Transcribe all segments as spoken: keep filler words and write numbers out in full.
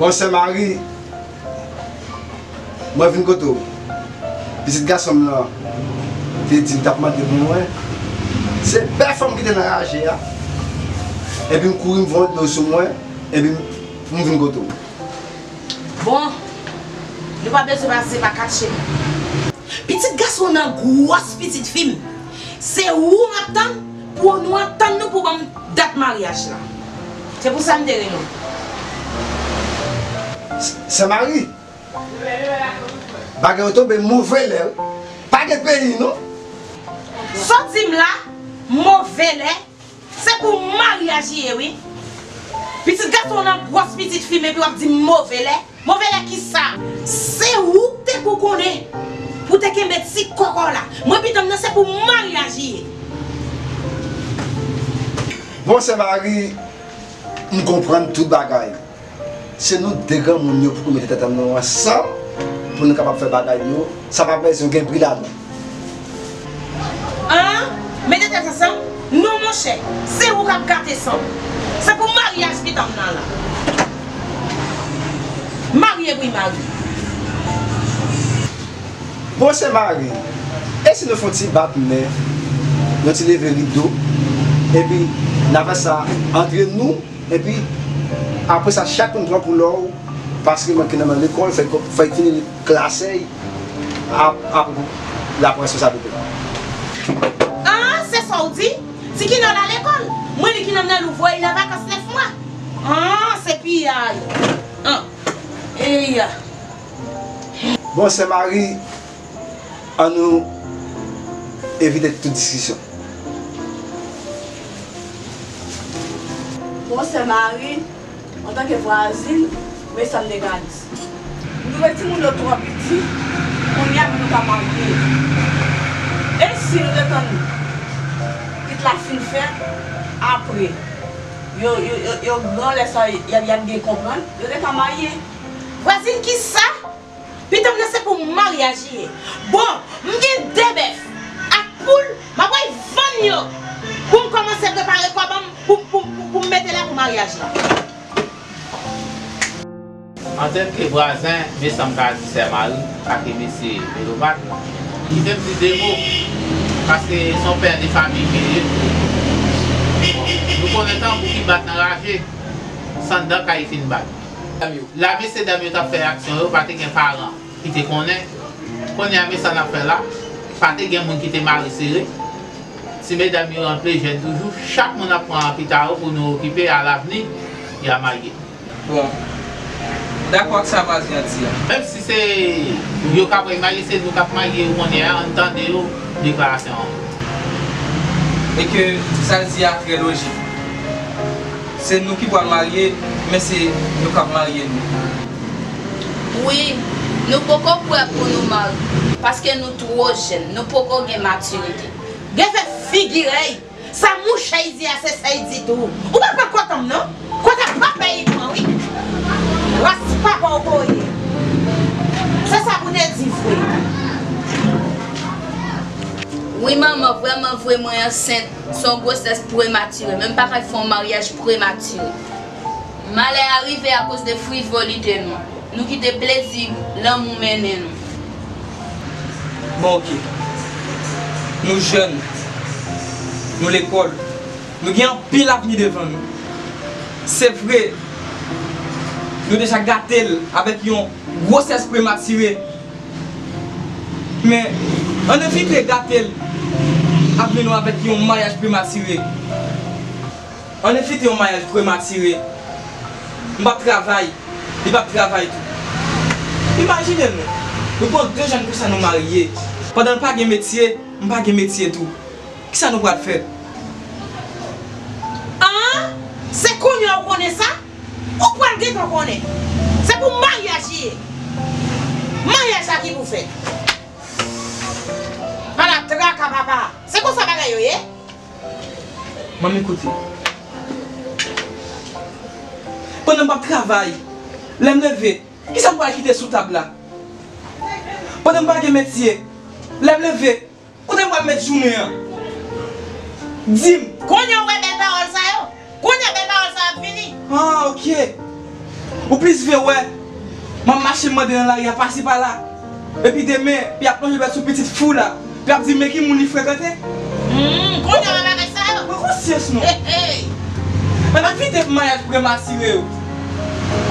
Bon, Sè Mari, mwen vin kote w. Pitit gason m nan te di l t ap mande pou mwen. Se bèl fanm ki te nan raje a. Epi m kouri, m voye dlo sou mwen. Epi m, m vin kote w. Bon, nou pa bezwen pase pa kat chemen. Pitit gason w nan gwòs pitit fi m. Se ou m ap tann pou nou antann nou pou ban m dat maryaj la. Se pou sa m te rele w. Sè Mari, bagay yo tonbe move lè, wi. Pa gen peyi, non. Sa w di m la, move lè, se pou maryaj li ye, wi. Pitit gason w nan gwòs pitit fi m, epi w ap di m move lè. Move lè kisa? Se ou k te pou konnen, pou te kenbe ti kòkò w la. Mwen pitit m nan, se pou maryaj li ye. Bon, Sè Mari, m konprann tout bagay. Se nou de granmoun yo pou mete tèt ann nou ansanm pou nou kapab fè bagay yo. Sa pa bezwen gen bri ladan. An? Mete tèt ansanm? Non, monchè. Se ou k ap gate san m. Se pou maryaj pitit m nan la. Marye wi, marye. Bon, Sè Mari, e si nou fè yon ti bat men, yon ti leve rido, epi n a fè sa antre nou, epi apre sa, chak moun pran koulè w, paske mwen ki nan men lekòl, fè, fè fini klasè, ap, ap, l ap pran responsablite l. An, se sa w di? Di ki nan l al lekòl? Mwen li ki nan men l ou voye l nan vakans nèf mwa? An, se piyay. An, eya. Bon, Sè Mari, ann nou evite tout diskisyon. Bon, Sè Mari, antanke vwazin, men sa m te ka di. M twouve timoun yo twò piti, kounye a pou nou ka marye. E si nou te tann pitit la fin fèt, apre, yo, yo, yo, yo gran, lè sa y ap, y ap gen konprann, yo te ka marye. Vwazin kisa? Pitit m nan se pou maryaj li ye. Bon, m gen de bèf ak poul, m ap al vann yo pou m kòmanse prepare kòb an m pou, pou, pou, pou m mete la pou maryaj la. Antanke vwazen, men sa m ka di Sè Mari ak mesye Melopat, kite m di de mo, paske se yon pè de fanmi ke l ye. Nou konnen tanbou ki bat nan raje, se anndan kay fin bat. Lè mesyedam yo t ap fè aksyon yo, pa te gen paran ki te konnen. Kounye a, men sa n ap fè la, pa te gen moun ki te mare sere. Ti medam yo antre jèn toujou, chak moun ap pran pita yo pou nou okipe, alavni, y a marye. Bon, m dakò ak sa vwazen an di a. Menm si se yo k ap marye, se nou k ap marye, ou konnen an, ann tande yo, deklarasyon an. E ke sa l di a trè lojik. Se nou ki pral marye, men se yo k ap marye nou. Wi, nou poko prè pou nou marye, paske nou twò jèn, nou poko gen matirite. Gen fè figi rèy, sa mouche Izi a se sa y di tou. Ou pa pran kòtan m non, kòtan papa y pran wi. Ras papa w voye. Se sa pou te di vre. Wi manman, vrèman vre mwen ansent. Se yon gwosès prematire, men m pa ka fè yon maryaj prematire. Malè a rive akoz de frivolite nou. Nou kite plezi lanmou mennen nou. Bon, oke. Nou jèn. Nou lekòl. Nou gen anpil avni devan nou. Se vre, nou deja gate l avèk yon gwosès prematire. Men, ann evite gate l avni nou avèk yon maryaj prematire. Ann evite yon maryaj prematire. M p ap travay, li p ap travay tou. Imajine nou, nou pran de jèn konsa nou marye. Pandan l pa gen metye, m pa gen metye tou. Kisa nou pral fè? An? Se kounye a w konnen sa? Ou pral gentan konnen. Se pou maryaj li ye. Maryaj la ki pou fèt. Ala traka papa. Se konsa bagay yo ye? Manmi, koute. Pandan m p ap travay, lè m leve, kisa m pral kite sou tab la? Pandan m pa gen metye, lè m leve, kote m pral met jounen an? Di m. Kounye a w wè bèl pawòl sa yo? Kounye a bèl pawòl sa yo ap vini. Ah, oke. Ou plis vle wè m ap mache mande nan lari a pase pa la. Epi demen, pou y ap lonje dwèt sou pitit fou la. Pou y ap di men ki moun li frekante. Hmm, kounye a wè bagay sa yo. Pran konsyans nou. Hey, hey. Ann evite pou maryaj premasire yo.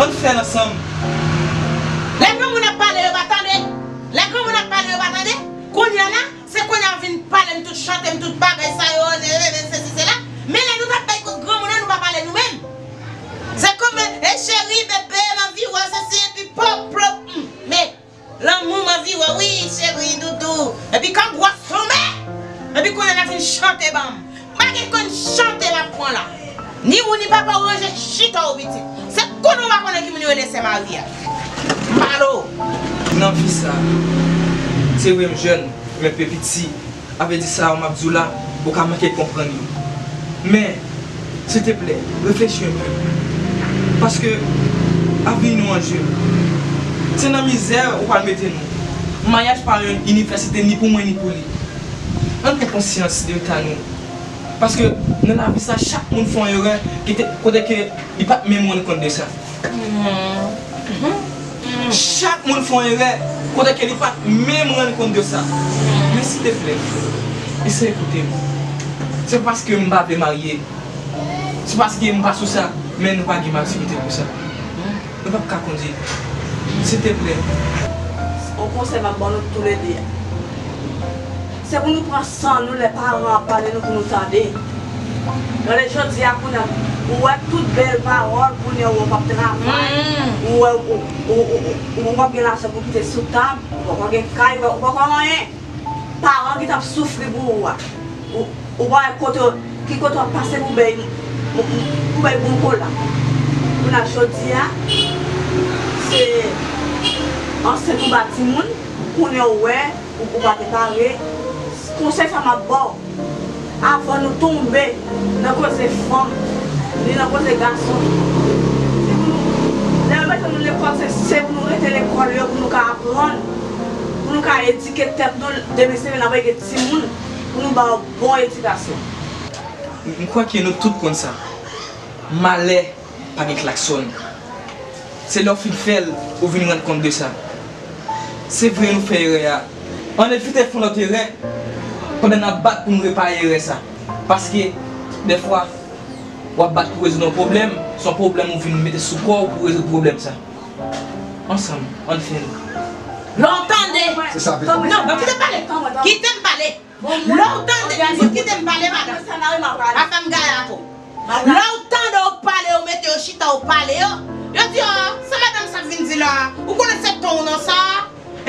Ann fè l ansanm. Lè granmoun ap pale, yo pa tande. Lè granmoun ap pale, yo pa tande. Kounye a la, se kounye a w vin pale m tout chante m tout bagay sa yo, ne, ne, ne, sesi, sela. Men lè nou t ap bay kont granmoun nan, nou pa pale nou menm. Se kòman, e cheri, bebe, m anvi wè w, sesi, epi pop, plop, hmm. Men, lanmou, m anvi wè w, wi, cheri, doudou. Epi kan gwòs tonbe, epi kounye a l ap vin chante ban m. M pa gen konn chante m ap pran la. Ni ou ni papa w ranje chita w pitit. Se konnen w pa konnen ki moun yo rele sè Mari a. M pale w. Nan vi sa, se vre m jèn, men m piti. Avèdi sa yo m ap di w la, ou ka manke konprann yo. Men, silteplè, reflechi enpe. Paske avni nou an je. Se nan mizè ou pral mete nou. Maryaj pa yon inivèsite ni pou mwen ni pou li. Ann pran konsyans de eta nou. Paske nan lavi sa, chak moun fè yon erè ki te, kote ke li pa t menm rann kont de sa. Chak moun fè yon erè kote ke li pa t menm rann kont de sa. Men silteplè, eseye koute m. Se pa paske m pa vle marye. Se paske m pa sou sa, men nou pa gen matirite pou sa. Nou p ap ka kondui. Silteplè. On konsèy m ap ban nou toulede a. Se pou nou pran san nou lè paran ap pale nou pou nou tande. Gade jodi a kounye a, ou wè tout bèl pawòl, kounye a ou p ap travay, ou wè ou, ou, ou, ou, ou p ap gen lajan pou kite sou tab, ou poko gen kay, ou poko anyen. Paran ki t ap soufri pou ou a. Ou, ou pa wè kote, ki kote w ap pase pou bèy, pou, pou, pou bèy bon kola. Kounye a jodi a, se ansent ou ba timoun, kounye a ou wè, ou, ou pa te pare. Konsèy sa m ap ba w, avan nou tonbe nan koze fanm, ni nan koze gason, se pou nou, lè yo mete nou lekòl, se, se pou nou rete lekòl yo, pou nou ka aprann, pou nou ka edike tèt nou, demen se lè n ap gen timoun, pou nou ba yo bon edikasyon. M, m kwè ke nou tout konn sa. Malè pa gen klaksòn. Se lè w fin fè l, ou vin rann kont de sa. Se vre nou fè erè a. Ann evite fè yon lòt erè pandan n ap bat pou n repare erè sa. Paske, dèfwa, w ap bat pou rezoud yon pwoblèm, se yon pwoblèm ou vin mete sou kò w pou rezoud pwoblèm sa. Ansanm, ann fè l. Lè w tande. Se sa, non, non, kite m pale. Kite m pale. Lè w tande, kite m pale, madanm. Pa fè m gaya ankò. Lè w tande yo pale, yo mete yo chita, yo pale yo, yo di, "Ò, sa madanm sa ap vin di la a? Ou konnen se ton w nan sa a?"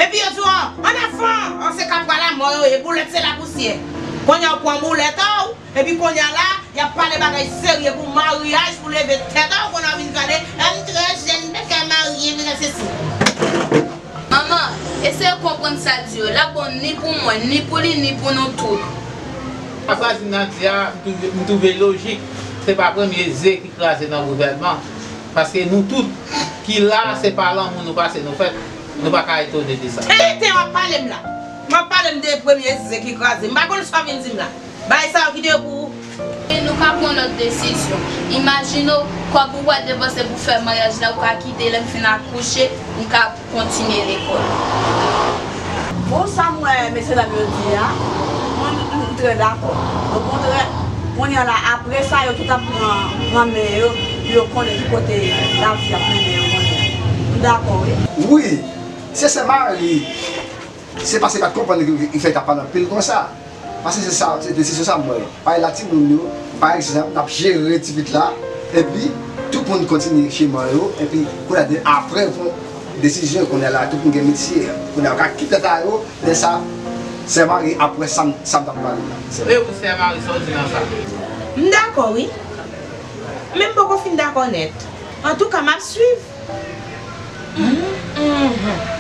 Epi yo di, "Ò, an avan, an se kapra lamò yo ye, boulèt se lapousyè." Kounye a w pran boulèt a w, epi kounye a la, y ap pale bagay serye pou maryaj, pou leve tèt a w, kounye a w vin gade, "M trè jèn, m pa ka marye, m trè sesi." Manman, eseye konprann sa l di yo. L ap bon ni pou mwen, ni pou li, ni pou nou tout. Sa Frazina di a, m twouve, m twouve lojik. Se pa premye ze ki kraze nan gouvènman. Paske nou tout ki la, se pa lanmou nou pase nou fèt. Nou pa ka etone de sa. Kilè w ap pale m la? W ap pale m de premye ze ki kraze. M pa konn sa w vin di m la. Bagay sa yo kite yo pou ou. E nou ka pran lòt desizyon. Imajine w, kòb ou pral depanse pou fè maryaj la, ou ka kite lè m fin akouche, m ka kontinye lekòl. Bon, sa m wè mesye dam yo di a, mwen, m, m trè dakò. Okontrè, kounye a la, apre sa, yo tout ap pran, pran men yo, pou yo konnen ki kote lavi ap mennen yo kounye a. M dakò, wi. Wi, se sè Mari. Se paske l pa t konprann li ki, ki fè l t ap pale anpil konsa. Paske se sa, se desizyon sa m wè. Parèy la timoun yo, pa egzanp, n ap jere ti pitit la, epi tout moun kontinye chemen yo, epi kounye a de, apre yo pran desizyon, kounye a la tout moun gen metye. Kounye a yo ka kite tèt a yo, lè sa, sè Mari ap wè sa m, sa m t ap pale la. E ou sè Mari, sa w di nan sa? M dakò, wi. Men m poko fin dakò nèt. Antouka, m ap swiv. Mhm.